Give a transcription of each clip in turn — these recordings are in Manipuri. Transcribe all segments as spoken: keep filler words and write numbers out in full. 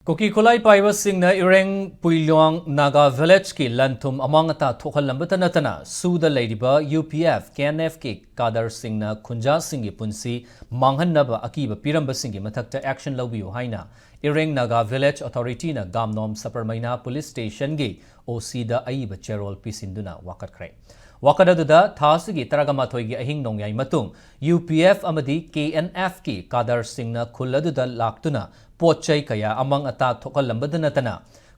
ꯀꯨꯀꯤ ꯈꯨꯠꯂꯥꯏ ꯄꯥꯏꯕꯁꯤꯡꯅ ꯏꯔꯦꯡ ꯄꯨꯏꯂꯣꯡ ꯅꯥꯒꯥ ꯚꯤꯂꯦꯖꯀꯤ ꯂꯟ ꯊꯨꯝ ꯑꯃꯥꯡ ꯑꯇꯥ ꯊꯣꯛꯍꯜꯂꯝꯕꯇ ꯅꯠꯇꯅ, ꯁꯨꯗ ꯂꯩꯔꯤꯕ U P F, K N ꯑꯦꯐꯀꯤ ꯀꯥꯗꯔꯁꯤꯡꯅ ꯈꯨꯟꯖꯥꯁꯤꯡꯒꯤ ꯄꯨꯟꯁꯤ ꯃꯥꯡꯍꯟꯅꯕ ꯑꯀꯤꯕ ꯄꯤꯔꯝꯕꯁꯤꯡꯒꯤ ꯃꯊꯛꯇ action ꯂꯧꯕꯤꯌꯨ ꯍꯥꯏꯅ ꯏꯔꯦꯡ ꯅꯥꯒꯥ ꯚꯤꯂꯦꯖ ꯑꯣꯊꯣꯔꯤꯇꯤꯅ ꯒꯥꯝꯅꯣꯝ ꯁꯄꯔꯃꯩꯅꯥ ꯄꯨꯂꯤꯁ ꯁ꯭ꯇꯦꯁꯟꯒꯤ ꯑꯣ ꯁꯤꯗ ꯑꯏꯕ ꯆꯦꯔꯣꯜ ꯄꯤꯁꯤꯟꯗꯨꯅ ꯋꯥꯀꯠꯈ꯭ꯔꯦ꯫ ꯋꯥꯀꯠ ꯑꯗꯨꯗ ꯊꯥ ꯑꯁꯤꯒꯤ ꯇꯔꯥꯒ ꯃꯥꯊꯣꯏꯒꯤ ꯑꯍꯤꯡ ꯅꯣꯡꯌꯥꯏ ꯃꯇꯨꯡ ꯌꯨ ꯄꯤ ꯑꯦꯐ ꯑꯃꯗꯤ ꯀꯦ ꯑꯦꯟ ꯑꯦꯐꯀꯤ ꯀꯥꯗꯔꯁꯤꯡꯅ ꯈꯨꯜ ꯑꯗꯨꯗ ꯂꯥꯛꯇꯨꯅ ꯄꯣꯠ ꯆꯩ ꯀꯌꯥ ꯑꯃꯥꯡ ꯑꯇꯥ ꯊꯣꯛꯍꯜꯂꯝꯕꯗ ꯅꯠꯇꯅ,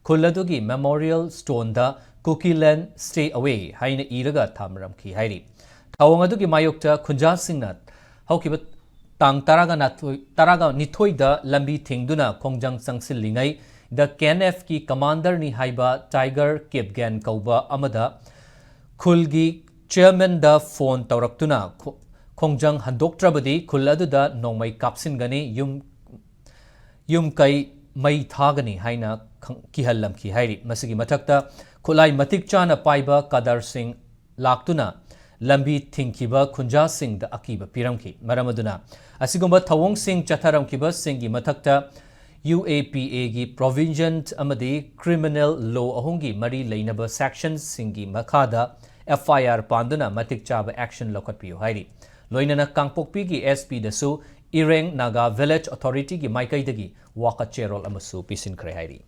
ꯈꯨꯜ ꯑꯗꯨꯒꯤ memorial ꯁ꯭ꯇꯣꯟꯗ "Kuki land, stay away" ꯍꯥꯏꯅ ꯏꯔꯒ ꯊꯝꯂꯝꯈꯤ ꯍꯥꯏꯔꯤ꯫ ꯊꯧꯑꯣꯡ ꯑꯗꯨꯒꯤ ꯃꯥꯌꯣꯛꯇ ꯈꯨꯟꯖꯥꯁꯤꯡꯅ ꯍꯧꯈꯤꯕ ꯇꯥꯡ ꯇꯔꯥꯒ ꯅꯤꯊꯣꯏ, ꯇꯔꯥꯒ ꯅꯤꯊꯣꯏꯗ ꯂꯝꯕꯤ ꯊꯤꯡꯗꯨꯅ ꯈꯣꯡꯖꯪ ꯆꯪꯁꯤꯜꯂꯤꯉꯩꯗ, ꯀꯦ ꯑꯦꯟ ꯑꯦꯐꯀꯤ ꯀꯃꯥꯟꯗꯔꯅꯤ ꯍꯥꯏꯕ ꯇꯥꯏꯒꯔ ꯀꯤꯞꯒꯦꯟ ꯀꯧꯕ ꯑꯃꯗ ꯈꯨꯜꯒꯤ ꯆꯤꯌꯔꯃꯦꯟꯗ ꯐꯣꯟ ꯇꯧꯔꯛꯇꯨꯅ, ꯈꯣ-, ꯈꯣꯡꯖꯪ ꯍꯟꯗꯣꯛꯇ꯭ꯔꯕꯗꯤ ꯈꯨꯜ ꯑꯗꯨꯗ ꯅꯣꯡꯃꯩ ꯀꯥꯞꯁꯤꯟꯒꯅꯤ, ꯌꯨꯝ, ꯌꯨꯝ ꯀꯩ ꯃꯩ ꯊꯥꯒꯅꯤ ꯍꯥꯏꯅ ꯈꯪ-, ꯀꯤꯍꯜꯂꯝꯈꯤ ꯍꯥꯏꯔꯤ꯫ ꯃꯁꯤꯒꯤ ꯃꯊꯛꯇ, ꯈꯨꯠꯂꯥꯏ ꯃꯇꯤꯛ ꯆꯥꯅ ꯄꯥꯏꯕ ꯀꯥꯗꯔꯁꯤꯡ ꯂꯥꯛꯇꯨꯅ ꯂꯝꯕꯤ ꯊꯤꯡꯈꯤꯕ ꯈꯨꯟꯖꯥꯁꯤꯡꯗ ꯑꯀꯤꯕ ꯄꯤꯔꯝꯈꯤ꯫ ꯃꯔꯝ ꯑꯗꯨꯅ, ꯑꯁꯤꯒꯨꯝꯕ ꯊꯧꯑꯣꯡꯁꯤꯡ ꯆꯠꯊꯔꯝꯈꯤꯕꯁꯤꯡꯒꯤ ꯃꯊꯛꯇ ꯌꯨ ꯑꯦ ꯄꯤ ꯑꯦꯒꯤ provision ꯑꯃꯗꯤ criminal law ꯑꯍꯨꯝꯒꯤ ꯃꯔꯤ ꯂꯩꯅꯕ sectionꯁꯤꯡꯒꯤ ꯃꯈꯥꯗ ꯑꯦꯐ ꯑꯥꯏ ꯑꯥꯔ ꯄꯥꯟꯗꯨꯅ ꯃꯇꯤꯛ ꯆꯥꯕ action ꯂꯧꯈꯠꯄꯤꯌꯨ ꯍꯥꯏꯔꯤ꯫ ꯂꯣꯏꯅꯅ ꯀꯥꯡꯄꯣꯛꯄꯤꯒꯤ ꯑꯦꯁ ꯄꯤꯗꯁꯨ ꯏꯔꯦꯡ ꯅꯥꯒꯥ ꯚꯤꯂꯦꯖ ꯑꯣꯊꯣꯔꯤꯇꯤꯒꯤ ꯃꯥꯏꯀꯩꯗꯒꯤ ꯋꯥꯀꯠ ꯆꯦꯔꯣꯜ ꯑꯃꯁꯨ ꯄꯤꯁꯤꯟꯈ꯭ꯔꯦ ꯍꯥꯏꯔꯤ꯫